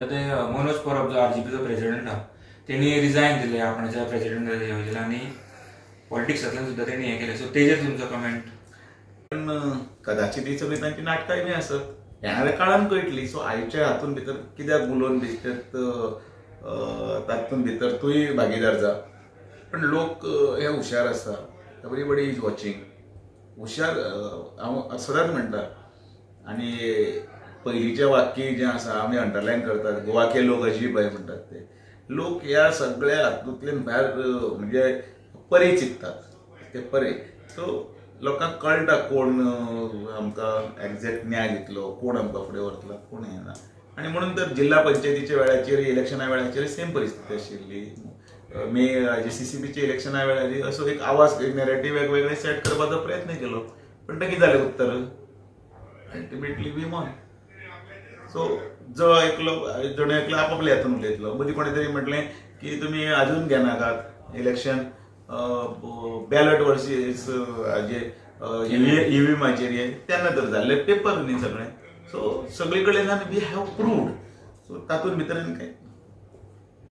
ते मनोज परब जो आरजीपीचो प्रेसिडेंट आहा, तेणी रिजायन दिलें आपणाच्या प्रेसिडेंट येवजले आनी पॉलिटिक्सांतल्यान सुद्दां तेणी हें केलें. सो तेजेर तुमचो कमेंट? पण कदाचित ही सगळी तांची नाटकांय बी आसत, येणाऱ्या काळान कळटली. सो आयच्या हातून भितर कित्याक उलोवन बेश्टेच तातूंत भितर तूंय भागीदार जा. पण लोक हे हुशार आसा. Everybody is watching. हुशार. हांव सदांच म्हणटा आनी पयलींचें वाक्य जें आसा आमी अंडरलायन करतात, "गोवा के लोग अजीब है" म्हणटात ते. लोक ह्या सगळ्या हातूंतल्यान भायर म्हणजे परे चिंततात ते परे. सो लोकांक कळटा कोण आमकां एग्जॅक्ट न्याय दितलो, कोण आमकां फुडें व्हरतलो, कोण हें ना. आनी म्हणून तर जिल्हा पंचायतीच्या वेळाचेर, इलेक्शना वेळाचेर सेम परिस्थिती आशिल्ली. मे सीसीपीच्या इलेक्शना वेळार असो एक आवाज, एक नॅरेटीव वेगवेगळे सेट करपाचो प्रयत्न केलो, पण ते कितें जालें उत्तर? Ultimately we won. सो जो एकलो, जण एकलो आपापल्या हातून उलयतलो. मदीं कोणें तरी म्हटलें की तुमी अजून घेनाकात इलेक्शन, बॅलट वर्सीस हाजे ईव्हीएमाचेर हे तेन्ना तर जाल्ले पेपर न्ही सगळे. सो सगळे कडेन we have proved. सो तातूंत भितर आनी काय